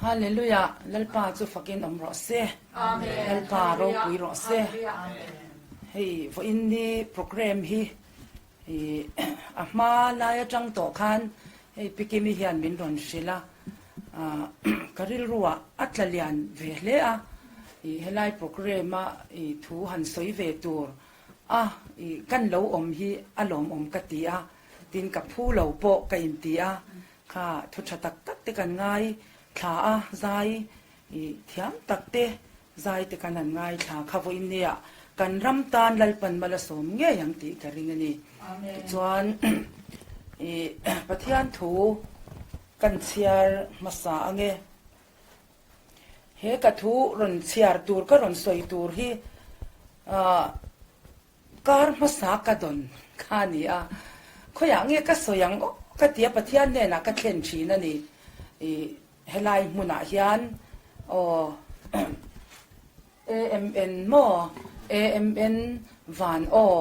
Hallelujah Lalpa chu fakin awm rawh se. Lalpa ropui rawh se. Hei vawiin ni program hi i a hma lai atang tawh khan hei Pi Kimi hian min rawn hrilh a, ka rilruah a tla lian ve hle a, i helai program a i thu han sawi ve tur a i kan lo awm hi a lawmawm ka ti a, tin ka phu lo pawh ka inti a, kha thu tha tak tak te kan ngai thla a, zai i thiam tak te zai te kan han ngai thla kha vawiin nia kan ram tan Lalpan mal a sawm ngei ang tih ka ring a ni. Tichuan i Pathian thu kan chhiar hmasa ange. He ka thu rawn chhiar tur ka rawn sawi tur hi ah kar hmasa ka dawn kha a ni a, khawiah nge ka sawi ang aw ka tia Pathian hnenah ka thlen thin a ni. Ih helai hmunah hian aw AMN maw AMN van aw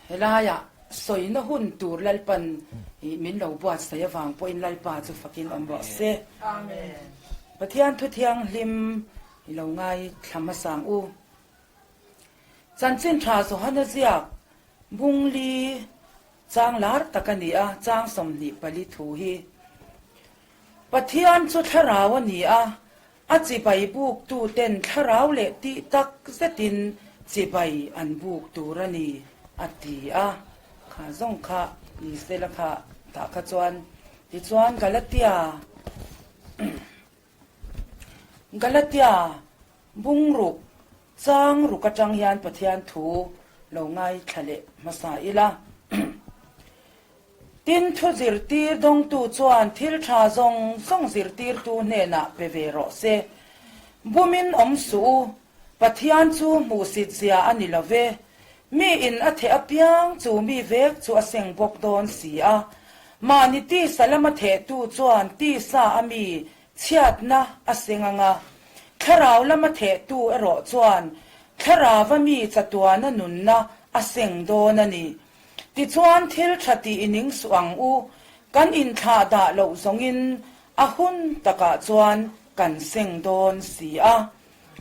Helaiah sawina hun tur Lalpan ih min lo buatsaih avang pawhin Lalpa chu fakin awm rawh se. Pathian thu thianghlim i lo ngaithla hmasa ang u. Chanchin tha Johana ziak Bungli chang lar tak a ni a, chang 24 thu hi. Pathian chu thlarau a ni a, A chibai buktuten thlarau leh tih tak zetin chibai an buk tur a ni, a ti a. Kha zawng kha ni sela kha tah kha chuan tichuan Galatia Galatia bungruk chang ruk atang hian Pathian thu lo ngaithla leh hmasa ila. Tin, thu zirtir dawngtu chuan thil tha zawng zawng zirtirtu hnenah pe ve rawh se. Bumin awm suh u, Pathian chu hmuhsit zia a ni lo ve. Miin a theh apiang chu mi vek chu a seng bawk dawn si a. Mahni tisa lama thehtu chuan tisa a mi chhiatna a seng ang a, thlarau lama thehtu erawh chuan thlarauva mi chatuana nunna a seng dawn a ni. Tichuan thil tha tih i ning suh ang u, kan inthlah dah loh zawngin a hun takah chuan kan seng dawn si a.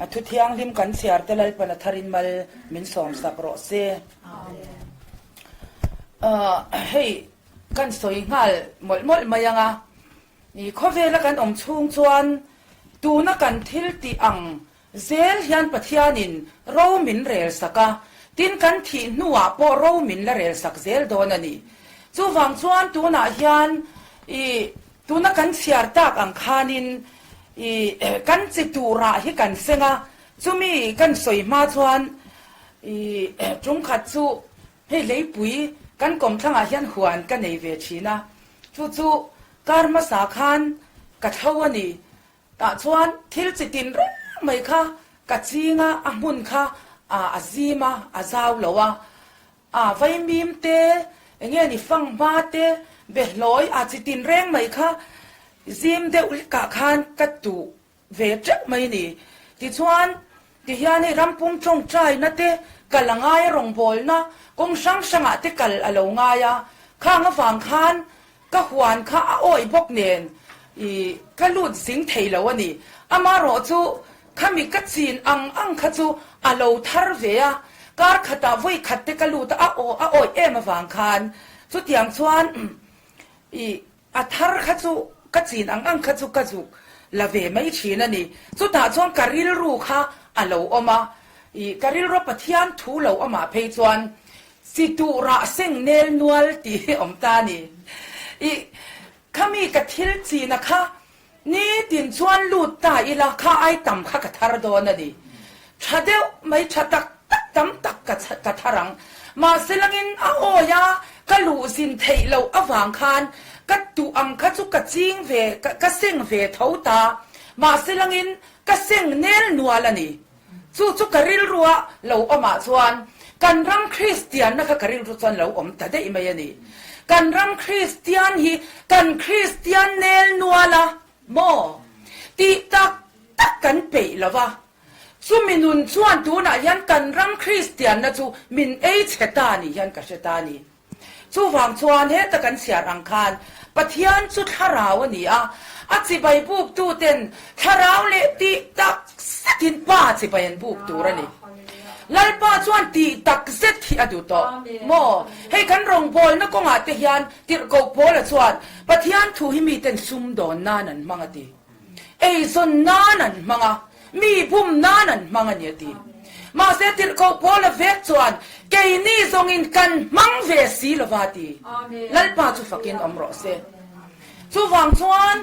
A thu thianghlim kan chhiar te Lalpan a tharin mal min sawmsak rawh se. Hei kan sawi nghal mawlh mawlh mai ang a, khawvela kan awm chhung chuan tuna kan thil tih ang Zel hian Pathianin ro min rel sak a, tin kan thih hnuah pawh ro min la rel sak zel dawn a ni. Chuvang chuan tunah hian i tuna kan chhiar tak ang khanin i kan chi turah hi kan seng a, chumi kan sawi hma chuan i tungkhat chu hei leipui kan kawmthlangah hian huan ka nei ve thin a, chu chu kar hmasa khan ka thlo a ni. Tah chuan thil chi tin reng mai kha ka ching a, a hmun kha a zim a, a zau lo a. A vaimim te, eng nge ni fanghma te, behlawi a chi tin reng mai kha zim deuh hlekah khan ka tuh ve teuh mai a ni. Tichuan, tihian hei rampum tawngtaina te kal a ngai a, rawngbawlna kawng hrang hrangah te kal a lo ngai a, khang avang khan Ka huan kha a awih bawk nen i ka lut zing thei lo a ni. Amarawh chu khami ka chin ang ang kha chu a lo thar ve a, kar khatah vawi khat te ka lut a, a aw a awih em avang khan chutiang chuan i a thar kha chu ka chin ang ang kha chu ka zuk la ve mai thin a ni. Chutah chuan ka rilru kha a lo awm a, i ka rilrua Pathian thu lo awmah phei chuan Chi tuh rah seng nel nual tih hi awm ta a ni. I khami ka thil china kha nitin chuan lut ta ila kha ai tam kha ka thar dawn a ni. Tha deuh mai tha tak tak tam tak ka ka thar ang. Mahse langin a awi a ka luh zin theih loh avang khan ka tuh ang kha chu ka ching ve ka seng ve tho ta. Mahse langin ka seng nel nual a ni. Chu chu ka rilrua lo awmah chuan kan ram Kristianna kha ka rilru chuan lo awm ta daih mai a ni. Kan ram Kristian hi kan Kristian nel nual a maw tih tak tak kan peih lo va, chumi nun chuan tunah hian kan ram Kristianna chu min ei chhe ta ni hian ka hre ta a ni. Chuvang chuan heta kan chhiar ang khan. Pathian chu thlarau a ni a, a chibai buktu ten thlarau leh tih tak zetin Pa chibai an buk tur a ni. Lalpa chuan tih tak zet hi a duh tawh maw? Hei kan rawngbawlna kawngah te hian Tirhkoh Paula chuan Pathian thu hi miten sumdawn nan an hmang a ti. Eizawn nan an hmang a, mi bum nan an hmang a ni a ti. Mahse Tirhkoh Paula vek chuan keini zawngin kan hmang ve si lova a ti. Lalpa chu fakin awm rawh se. Chuvang chuan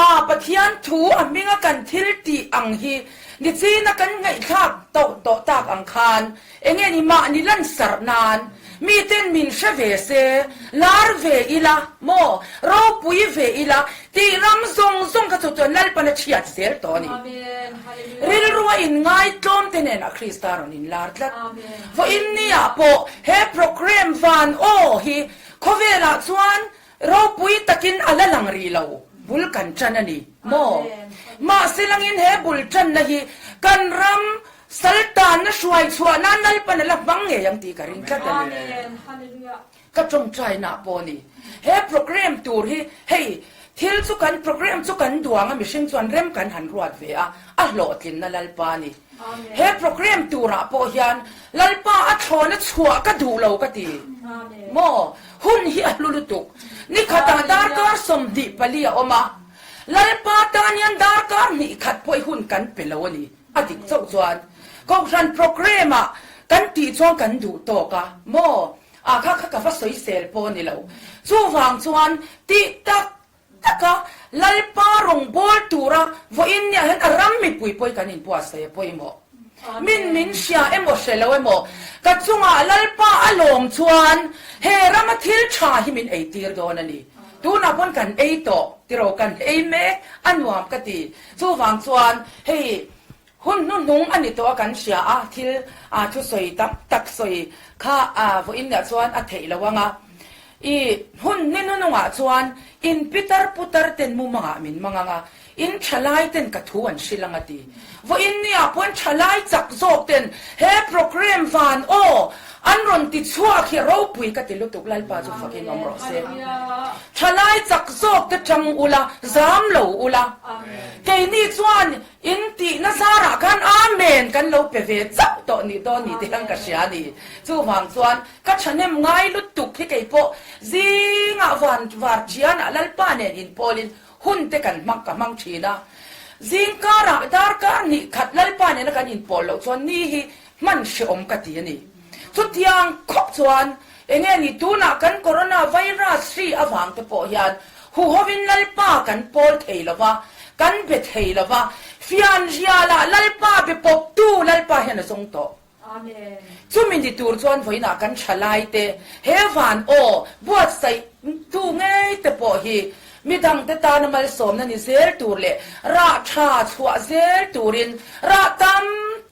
a Pathian thu a hminga kan thil tih ang hi nichina kan ngaihthlak tauh tawh tak ang khan enge ni mahni lansarh nan miten min hre ve se, lar ve ila maw, ropui ve ila tih ram zawng zawng kha chu chuan Lalpan a chhiat zel tawh a ni. Rilrua inngaitlawm te nen a Krista rawn inlar tlat. Vawiin niah pawh he programme van aw hi khawvelah chuan Ropui takin a la lang rih lo, bul kan ṭan a ni maw? Mahse langin he bul ṭanna hi kan ram saltanna hruai chhuah nan Lalpan a la hmang ngei ang tih ka ring tlat a ni. Ka ṭawngṭainaah pawh a ni. He programme tur hi hei thil chu kan programme chu kan duang a, mihring chuan rem kan han ruat ve a, a hlawhtlinna Lalpa a ni. He programme turah pawh hian Lalpa a thlawna chhuah ka duh lo ka ti maw? Hun hi a hlu lutuk. Nikhatah darkar 24 a awm a, Lalpa tan hian darkar hnih khat pawh i hun kan pe lo a ni. A dik chauh chuan Kohhran programme-ah kan tih chuan kan duh tawk a maw? A kha kha ka va sawisel pawh a ni lo. Chuvang chuan tih tak Taka Lalpa rawngbâwl tura vawiin niah hian a ram mipui pawh hi kan inbuatsaih a pawimawh. Min min hria emaw hre lo emaw, ka chungah Lalpa a lawm chuan he rama thil tha hi min eitir dawn a ni. Tunah pawn kan ei tawh tiraw kan ei mek a nuam ka ti. Chuvang chuan hei hun hnuhnung a ni tawh a kan hria a, thil thusawi tam tak sawi kha vawiin niah chuan a theih lo ang a. I hun ni nunungah chuan in pitar putar ten mumangah min mang ang a, in thalai ten ka thu an hrilh ang a ti. Vawiin niah pawhin thalai chak zawk ten he programme van aw an rawn ti chhuak hi ropui ka ti lutuk Lalpa chu fakin awm rawh se. Thalai chak zawk te tang ula, zam lo ula. Keini chuan in tihna zarah khan Amen kan lo pe ve chauh tawh nih dawn ni te hian ka hria a ni. Chuvang chuan Ka thahnem ngai lutuk hi kei pawh zingah van var thianah Lalpa nen inpawlin hun te kan hmang ka hmang thin a. Zing karah darkar hnih khat Lalpa nena kan inpawl loh chuan ni hi hman hrehawm ka ti a ni. Chutiang khawp chuan enge ni tunah kan corona virus hri avang te pawh hian huhovin Lalpa kan pawl thei lo va, kan be thei lo va, fianrialah Lalpa be pawptu Lalpa hian a zawng tawh. Chumi ni tur chuan vawiinah kan thalai te, he van aw buatsaih tu ngei te pawh hi midangte tana malsawmna ni zel tur leh rah tha chhuah zel turin rah tam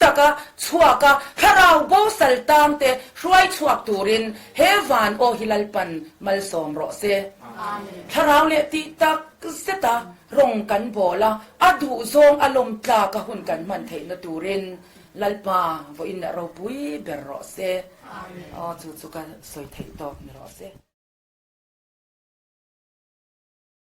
taka chhuaka thlarau bosal tang te hruai chhuak turin he van aw hi Lalpan malsawm rawh se. Thlarau leh tih tak zeta rawng kan bawl a, a duhzawng a lawm tlaka hun kan hman theihna turin Lalpa vawiin leh ropui ber rawh se. Aw chu chu ka sawi theih tawk ni rawh se.